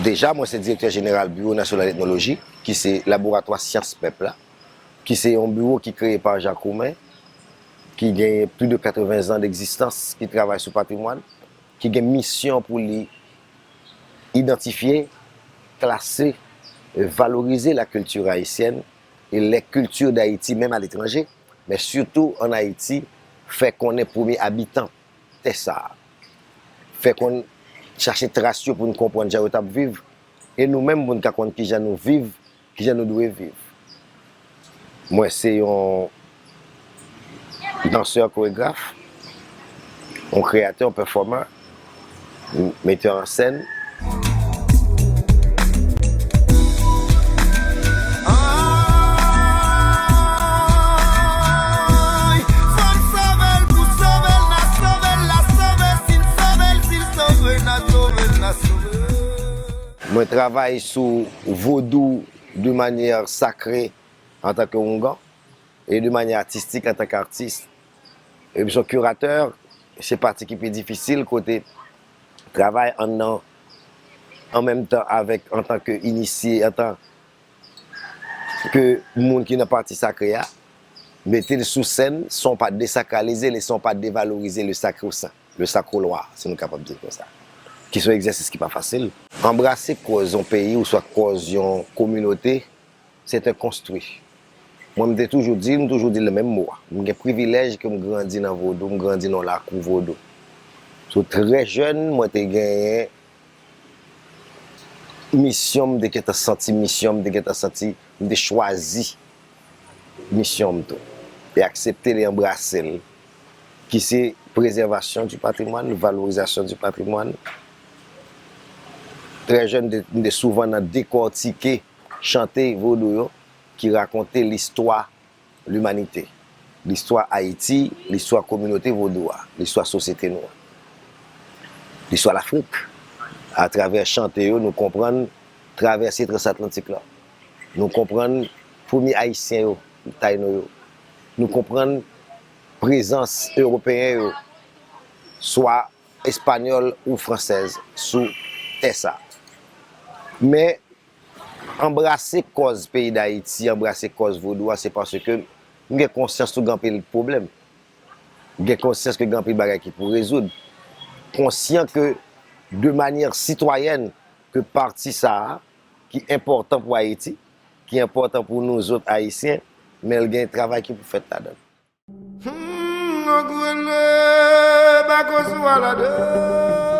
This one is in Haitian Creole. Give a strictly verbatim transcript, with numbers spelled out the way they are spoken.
Deja, mwen se direktè jeneral Biwo Nasyonal Etnoloji, ki se laboratwa syans pèp la, ki se yon biwo ki kreye pa Jacques Roumain, ki genyen plis de katreven zan degzistans, ki travay sou patrimwàn, ki gen misyon pou li idantifye, klase, e valorize la culture haïtienne et les cultures d'Haïti, menm aletranje, men sitou ann Ayiti, fè konnen premye abitan tè sa a. Fè konn, chache tras yo pou n konprann jan yo t ap viv, e nou menm pou n ka konn kijan nou viv, kijan nou dwe viv. Mwen se yon dansè koregraf, yon kreyatè, yon pèfòmè, metè an sèn. Mwen travay sou vodou de manyè sakre antanke oungan e de manyè atistik antanke atis. Epi se yon kiratè, se pati ki pi difisil kote travay an nan, an menm tan avèk, antanke inisye, antanke moun ki nan pati sakre a, mete l sou sèn san w pa desakralize l e san w pa devalorize le sacro-saint, le sacro-roi, si nou kapab di l konsa. Ki se yon egzèsis ki pa fasil. Anbrase kòz yon peyi oswa kòz yon kominote, se te konstwi. Mwen, m te toujou di l, m toujou di l menm mo a. M gen privilèj ke m grandi nan vodou, m grandi nan lakou vodou. So, trè jèn, mwen te genyen misyon, m te gentan santi misyon, m te gentan santi, m te chwazi misyon m tou. E aksepte l e anbrase l, ki se préservation du patrimoine, valorisation du patrimoine. Trè jèn, m te, m te souvan nan dekòtike chante vodou yo ki rakonte listwa limanite, listwa Ayiti, listwa kominote vodou a, listwa sosyete nou an, listwa Lafrik. Atravè chante yo, nou konprann travèse transatlantik la. Nou konprann premye Ayisyen yo, Tayino yo. Nou konprann prezans Ewopeyen yo, swa espanyòl ou fransèz, sou tè sa. Men, anbrase kòz peyi Dayiti, anbrase kòz vodou a, se paske m gen konsyans tou gen anpil pwoblèm. M gen konsyans ke gen anpil bagay ki pou rezoud. Konsyan ke de manyè sitwayèn, ke pati sa a, ki enpòtan pou Ayiti, ki enpòtan pou nou zòt Ayisyen, men l gen travay ki pou fèt ladan l. Hmm, nou koule bako sou aladan.